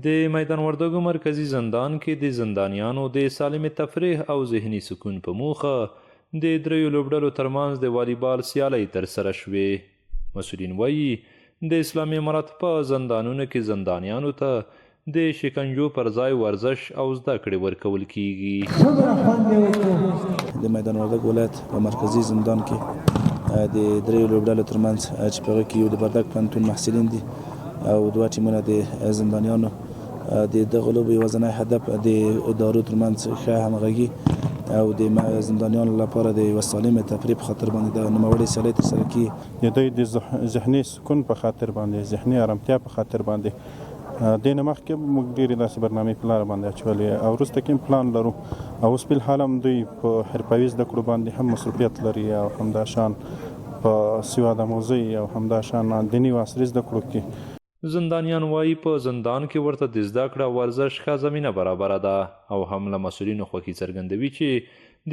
د میدان وردګو مرکزي زندان کې د زندانیانو د سالمې تفریح او ذهني سکون په موخه د دریو لوبډلو ترمنځ د والیبال سیالۍ ترسره شوې. مسؤلین وايي، د اسلامي امارت په زندانونو کې زندانیانو ته د شکنجو پر ځای ورزش او زده کړې ورکول کېږي. څومره خوند یې وکړو. د میدان وردګ ولایت په مرکزي زندان کې د دریو لوبډلو ترمنځ چې په هغه کې یو د بردګ پوهنتون محصلین دي او دوه ټیمونه د زندانیانو د دغه لوبو یوازنی هدف د ادارو ترمنځ ښه همغږي او د زندانیانو لپاره د یوه سالمې تفریح په خاطر باندې د نوموړې سیالۍ ترسره کیږي. د دوی د ذهني سکون په خاطر باندې، ذهني ارامتیا په خاطر باندې دې نه مخکې موږ ډېرې داسې برنامې په لاره باندې اچولې او وروسته کې هم پلان لرو او اوس فلحال هم دوی په حرفوي زده کړو باندې هم مصروفیت لري او همدا شان په سواد آموزۍ او همدا شان دیني او عصري زده کړو کې. زندانیان وايي، په زندان کې ورته د زده کړې او ورزش ښه زمینه برابره ده او هم له مسؤلینو خوښي څرګندوي چې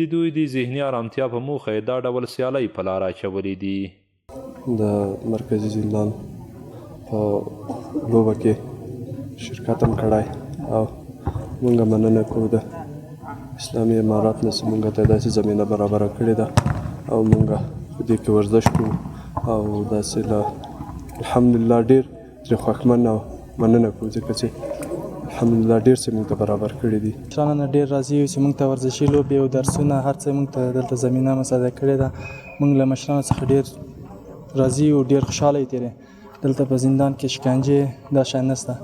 د دوی د ذهني ارامتیا په موخه یې دا ډول سیالۍ په لاره اچولې دي. د مرکزي زندان په لوبه کې شرکت هم کړی او مونږ مننه کوو د اسلامي امارات نه چې مونږ ته داسې زمینه برابره کړې ده او مونږ په دې کې ورزش کوو او داسې له الحمدلله ډېر ترې خوښمن او مننه کوو ځکه چې الحمدلله ډېر څه موږ ته برابر کړي دي. مشرانو نه ډېر راضي یو چې موږ ته ورزشي لوبې او درسونه هر څه موږ ته دلته زمینه مساعده کړې ده. موږ له مشرانو څخه ډېر راضي یو، ډېر خوشحاله یو ترې. دلته په زندان کې شکنجې دا شیان نشته.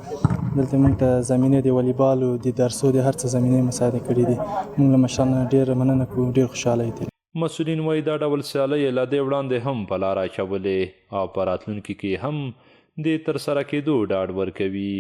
دلته موږ ته زمینې د والیبال او د درسو د هر څه زمینې مساعده کړې دي. موږ له مشرانو نه ډېره مننه کوو، ډېر خوشحاله یو ترې. مسؤلین وايي، دا ډول سیالۍ یې له دې وړاندې هم په لاره اچولې او په راتلونکي کې هم د ترسره کېدو ډاډ ورکوي.